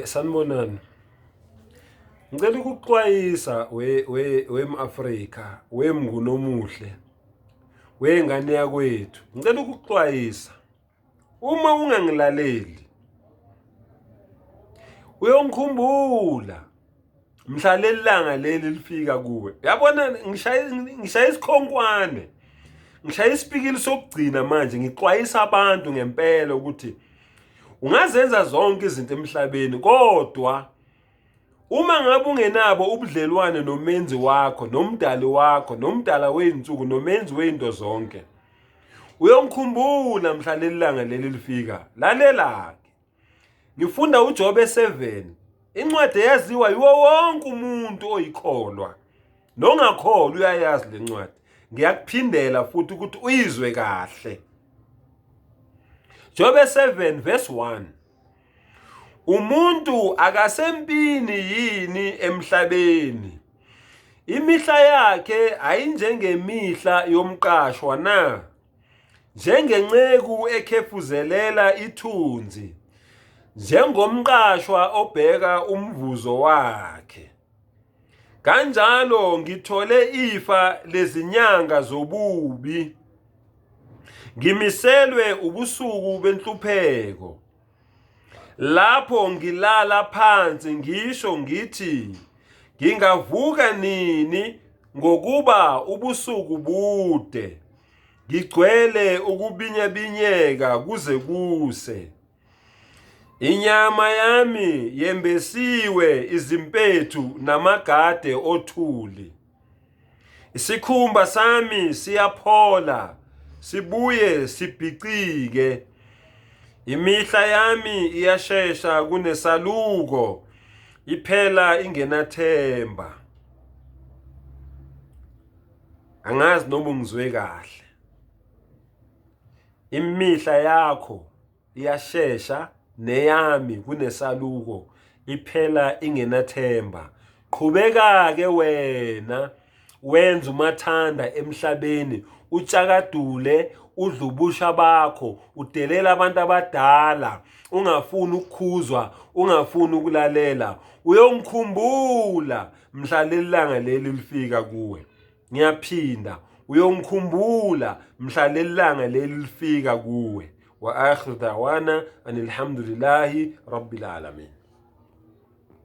Sanibonani. Ngicela ukuxwayisa we we wemAfrika, wemnguni omuhle, wengane yakwethu. Ngicela ukuxwayisa. Uma ungangilaleli uyongikhumbula mhla leli langa leli lifika kuwe. Yabona ngishaya ngishaya isikhonkwane. Ngishaya isipikili sokugcina manje ngixwayisa abantu ngempela ukuthi ungazenza zonke izinto emhlabeni kodwa uma ngabe ungenabo ubudlelwane nomenzi wakho nomdali wakho nomdala wezinsuku nomenzi wezinto zonke uyongikhumbula mhla leli langa leli lifika. Lalela-ke, ngifunda uJobe 7, incwadi eyaziwa yiwo wonke umuntu oyikholwa nongakholwa uyayazi le ncwadi. Ngiyakuphindela futhi ukuthi uyizwe kahle. Jobe 7 verse 1. Umuntu akasempini yini emhlabeni? Imihla yakhe ayinjengemihla yomqashwa na? Njengenceku ekhefuzelela ithunzi, njengomqashwa obheka umvuzo wakhe. Kanjalo ngithole ifa lezinyanga zobubi, ngimiselwe ubusuku benhlupheko. Lapho ngilala phansi ngisho ngithi ngingavuka nini ngokuba ubusuku bude, ngigcwele ukubinyabinyeka kuze kuse. Inyama yami yembesiwe izimpethu namagade othuli. Isikhumba sami siyaphola sibuye sibhicike. Imihla yami iyashesha kunesaluko, iphela ingenathemba. Angazi noma ungizwe kahle. Imihla yakho iyashesha neyami kunesaluko iphela ingenathemba. Qhubeka-ke wena wenza umathanda emhlabeni, utshakadule, udle ubusha bakho, udelela abantu abadala, ungafuni ukukhuzwa, ungafuni ukulalela. Uyongikhumbula mhla leli langa leli lifika kuwe. Ngiyaphinda, uyongikhumbula mhla leli langa leli lifika kuwe. Wa akhiru da'wana anilhamdulillahi rabbil alamin.